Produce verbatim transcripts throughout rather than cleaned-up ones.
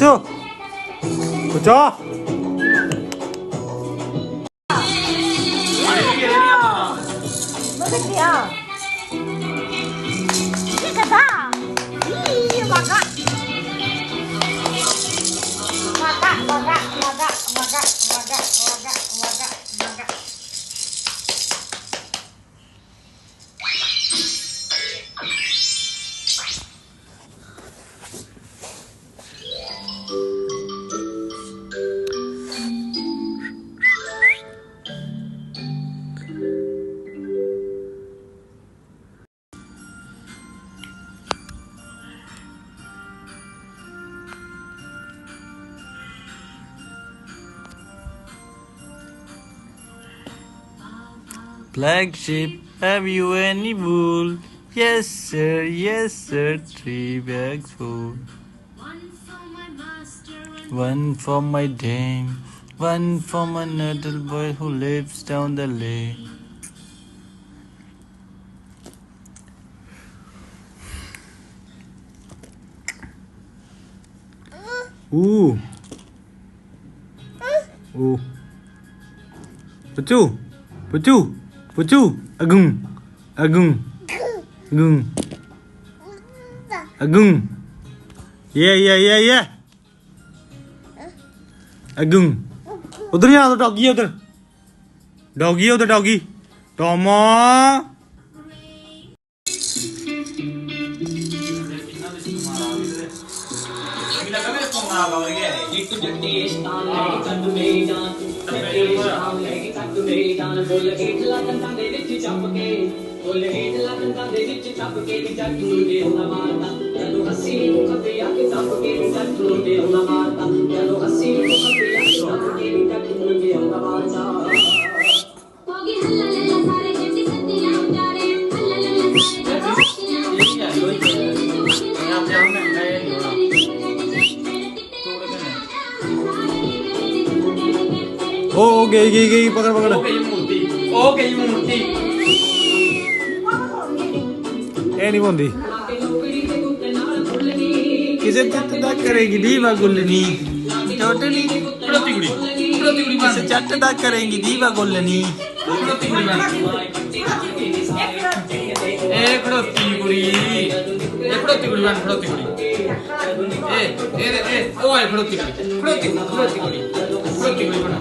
Two. Good job. Look at the arm. Look at that. Ee, maga. Maga, maga, maga, maga, maga, maga, maga, maga. Black sheep, have you any wool? Yes, sir, yes, sir, three bags full. One for my dame, one for my little boy who lives down the lane. Ooh. Ooh. Puchu. Puchu. Puchu. Agung. Agung. Agung. Agung. Yeah, yeah, yeah, yeah. Agung. उधर नहीं आ, तो doggy है उधर। Doggy है उधर, doggy. टॉमा। ओ, ओ, गई, गई, गई, पकड़, पकड़। ओ गई मूर्ति, ओ गई मूर्ति। ए नहीं बोंदी। किसे चित्त तक करेगी दीवा गुल्लनी। टोटली। खड़ोती कुड़ी, खड़ोती कुड़ी बन। किसे चित्त तक करेगी दीवा गुल्लनी। खड़ोती कुड़ी बन। ए खड़ोती कुड़ी, ए खड़ोती कुड़ी बन, खड़ोती कुड़ी। ए, ए, ए, ओ आए खड़ोती कुड़ी, खड़ोती कुड़ी, खड़ोती कुड़ी, खड़ोती कुड़ी बन।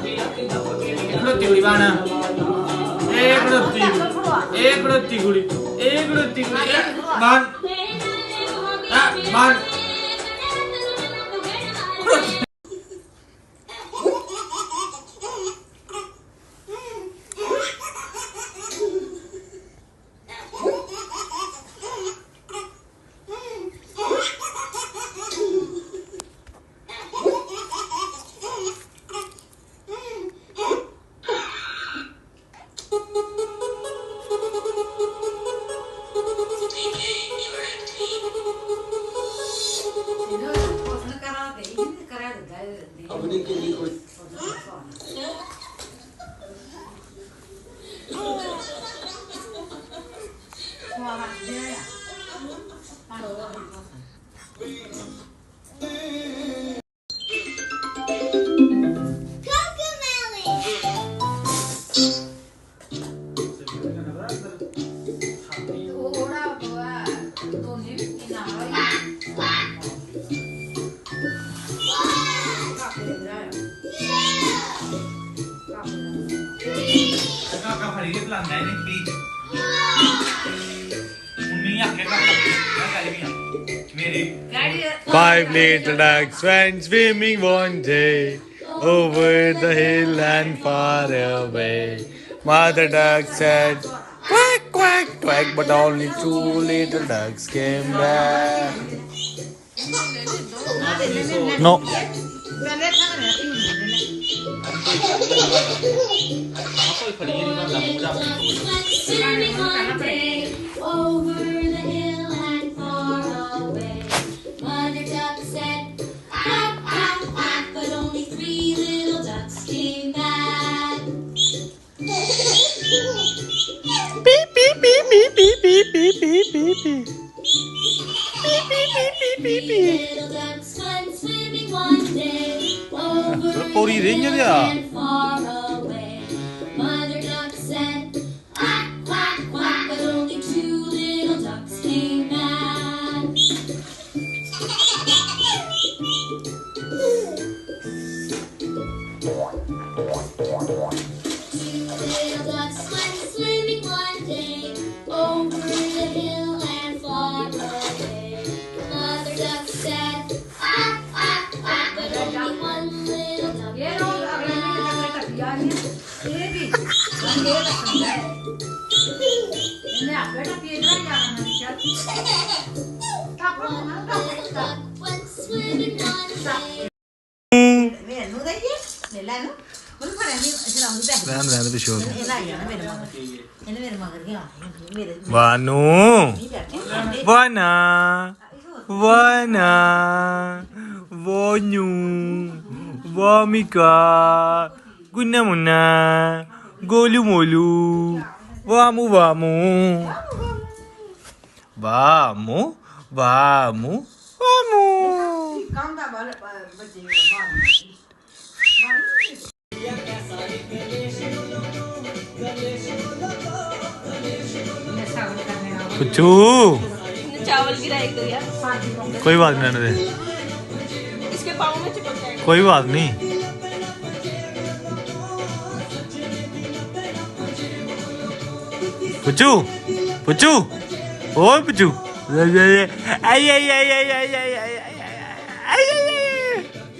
खड़ोती कुड़ी बन। ए खड़ोती, ए खड़ोती कुड़ी, ए खड़ोती कुड़ी, ए बन। आ, बन। खड़ोती। Five little ducks went swimming one day over the hill and far away. Mother duck said, "Quack, quack, quack," but only two little ducks came back. No. Over the hill and far away. Mother duck said, "Quack, quack, quack," but only three little ducks came back. Beep, beep, beep, beep, beep, beep, beep, beep, beep, beep. Little ducks went swimming one day over the hill and far away. Mother duck said, "Quack, quack, quack," but only two little ducks came back. Two little ducks went swimming one day over the hill and far away. Mother duck said, "Quack, quack, quack," but only one little duck came back. One little duck went swimming one day. Ran, ran, bir şey oldu. Vanu. Vana. Vana. Vonu. Vamika. Gunamuna. Golu molu. Vamu vamu. Vamu. Vamu. Vamu. Kuchu. चावल गिरा एक दो यार। कोई बात नहीं, रहने दे। इसके पाँव में चिपक जाएगा। कोई बात नहीं। पुचू, पुचू, ओए पुचू। आई, आई, आई, आई, आई, आई, आई, आई, आई, आई, आई।